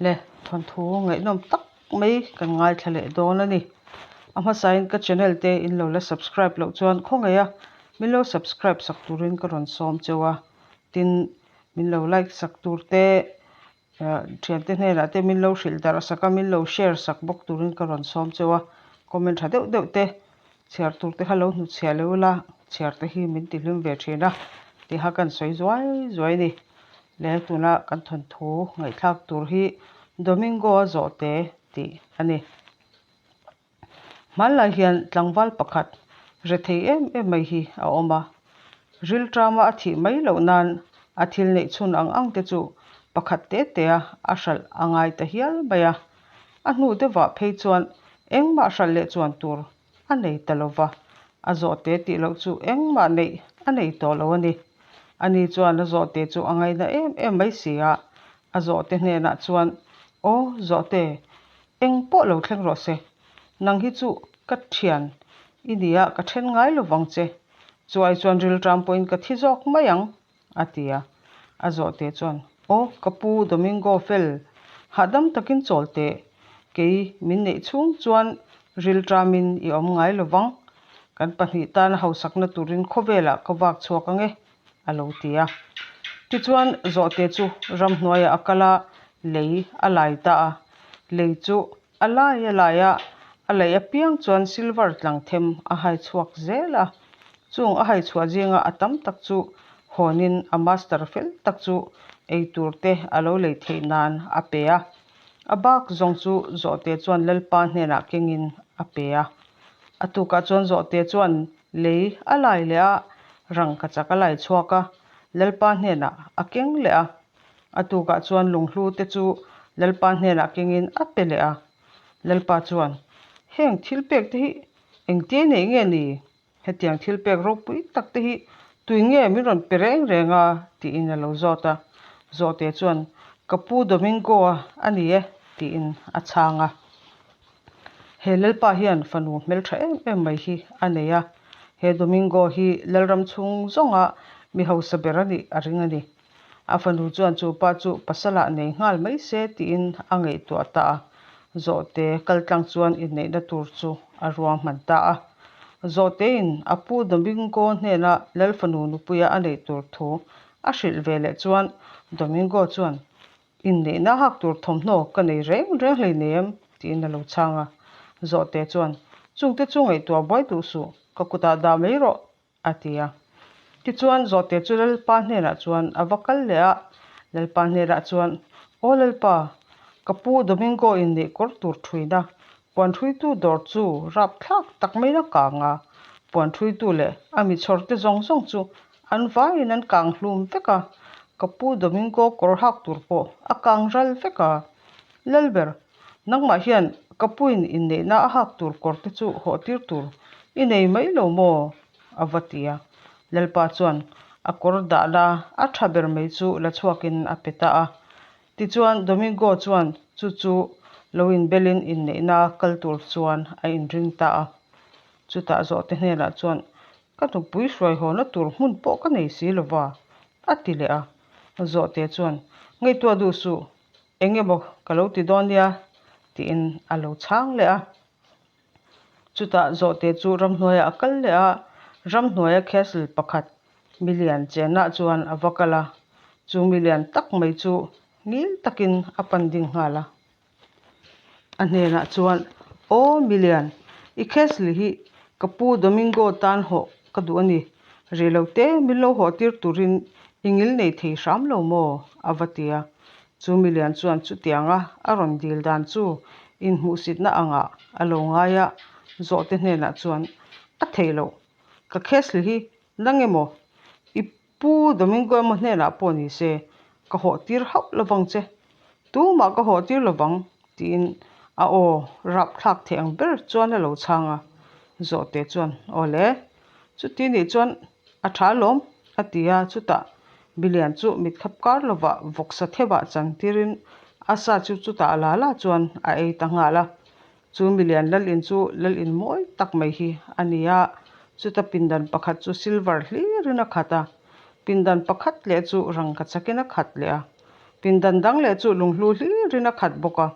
Le thawnthu ngaihnawm tak mai kan ngaithla leh dawn a ni. A hmasain ka channel te in lo la subscribe loh chuan khawngaih a min lo subscribe sak turin ka rawn sawm cheu a, tin min lo like sak tur te Thiante hnenah te min lo hrilh darh sak a, min lo share sak bawk turin ka rawn sawm cheu a, comment tha deuh deuh te chhiar tur te kha lo hnutchhiah leh ula, chhiar te hi min tihlim ve thin a tiha kan sawi zuai zuai a ni. Le tuna kan thawnthu ngaihthlak tur hi Domingo-a zawhte tih a ni. Hmanlai hian tlangval pakhat rethei em em mai hi a awm a, rilṭama a thih mai loh nan a thil neih chhun ang ang te chu pakhat te te a a hralh a ngai ta hial mai a. A hnu deuhah phei chuan engmah hralh leh chuan tur a nei ta lo va, a zawhte tih loh chu engmah neih a nei tawh lo a ni. Ani chuan a zawhte chu a ngaina em em mai si a, a zawhte hnenah chuan, Aw zawhte, Eng pawh lo thleng rawh se, nang hi chu ka thian i nia ka then ngai lo vang che, chuai chuan rilṭam pawhin ka thi zawk mai ang, a ti a. A zawhte chuan, Aw ka pu Domingo fel, hahdam takin chawl teh, kei min neih chhung chuan rilṭamin i awm ngai lo vang, kan pahnih tana hausakna turin khawvelah ka vak chhuak ang e, a lo ti a. Tichuan zawhte chu ramhnuaiah a kal a, lei a lai ta a. Lei chu a lai a lai a, a laih apiang chuan silver tlang them a hai chhuak zel a. Chung a hai chhuah zinga a tam tak chu hawnin a master fel tak chu ei tur te a lo lei theih nan a pe a. A bak zawng chu zawhte chuan Lalpa hnenah kengin a pe a. A tukah chuan zawhte chuan Lei a lai leh a, rangka chak a lai chhuak a, Lalpa hnenah a keng leh a. A tukah chuan lunghlu te chu Lalpa hnenah kengin a pe leh a. Lalpa chuan, Heng thil pek te hi engtia nei nge ni? Hetiang thil pek ropui tak te hi tuin nge min rawn pe reng reng a? tiin a lo zawt a. Zawhte chuan, Ka pu Domingo-a a ni e, tiin a chhang a. He Lalpa hian fanu hmeltha em em mai hi a nei a, he Domingo hi Lalram chhung zawnga mi hausa ber a nih a ring a ni. A fanu chuan chu pa chu pasalah nei nghal mai se tiin a ngaihtuah ta a, Zawhte kaltlang chuan inneihna tur chu a ruahman ta a. Zawhtein a pu Domingo hnena Lal fanu nupuia a neih tur thu a hrilh ve leh chuan Domingo chuan Inneihna hak tur thawmhnaw ka nei reng reng hleinem, tiin a lo chhang a. Zawhte chuan, Chungte chu ngaihtuah buai duh suh, ka kutah dah mai rawh, a ti a. Tichuan, Zawhte chu Lalpa hnenah chuan a va kal leh a. Lalpa hnenah chuan, Aw Lalpa, ka pu Domingo inneih kawr tur ṭhuina, puan ṭhuitu dawr chu rapthlak tak maiin a kang a, puan ṭhuitu leh a mi chhawrte zawng zawng chu An vaiin an kang hlum vek a, ka pu Domingo kawr hak tur pawh a kang ral vek a. Lalber, nangmah hian ka puin inneihna a hak tur kawr te chu hawh tir tur i nei mai lo maw? a va ti a. Lalpa chuan a kawr dahna a tha ber mai chu la chhuakin a pe ta a. Tichuan Domingo chuan chu chu lo inbelin inneihna kal tur chuan a inring ta a. Chutah zawhte hnenah chuan Ka nupui hruaihawna tur hmun pawh ka nei si lo va, a ti leh a. Zawhte chuan, Ngaihtuah duh suh, eng emaw ka lo ti dawn nia, tiin a lo chhang leh a. Chutah Zawhte chu ramhnuaiah a kal leh a, ramhnuaia castle pakhat milian chenah chuan a va kal a, chu milian tak mai chu ngil takin a pan ding nghal a. A hnenah chuan, Aw Milian, i Castle hi ka pu Domingo tan hawh ka duh a ni. Rih lo te min lo hawh tir turin i ngil nei thei hram lo maw? a va ti a. Chu Milian chuan chutianga a rawn dil dan chu inhmuhsitna angah a lo ngai a, zawhte hnenah chuan, A theih loh, ka Castle hi nang emaw i Pu Domingo emaw hnenah pawh ni se, ka hawh tir hauh lovang che. Tumah ka hawh tir lovang, tiin a aw rapthlak thei ang ber chuan a lo chhang a. Zawhte chuan, Aw le, chuti nih chuan a tha alawm, a ti a, chutah Bilian chu mitkhap kar lovah vawksa theuhah chantirin a sa chu chutah la la chuan a ei ta nghal a. Chu milian lal in chu lal in mawi tak mai hi a ni a, chuta pindan pakhat chu silver hlirin a khat a, pindan pakhat leh chu rangka chakin a khat leh a. Pindan dang leh chu lunghlu hlirin a khat bawk a.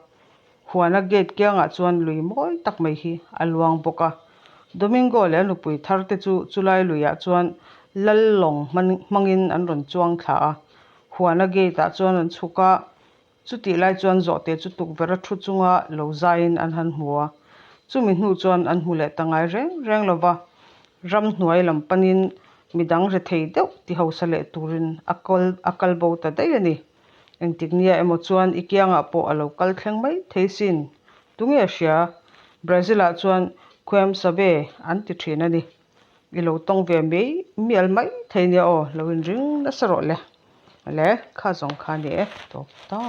Huana gate kiangah chuan lui mawi tak mai hi a luang bawk a. Domingo leh a nupui thar te chu chulai luiah chuan lal lawng hmangin an rawn chuang thla a. Huana gate ah chuan an chhuk a, chutih lai chuan zawhte chu tukverh a thu chunga lo zaiin an han hmu a. Chumi hnu chuan an hmu leh ta ngai reng reng lo va, ramhnuai lam panin midang rethei deuh ti hausa leh turin a kal a kal bo ta daih a ni. Engtik nia emaw chuan i kiangah pawh a lo kal thleng mai thei sin. Tunge a hria? Brazil-ah chuan Quem sabe an ti thin a ni. I lo tawng ve mai mial mai thei nia aw, lo inring nasa rawh le. Le, kha zawng kha ni e, tawp ta.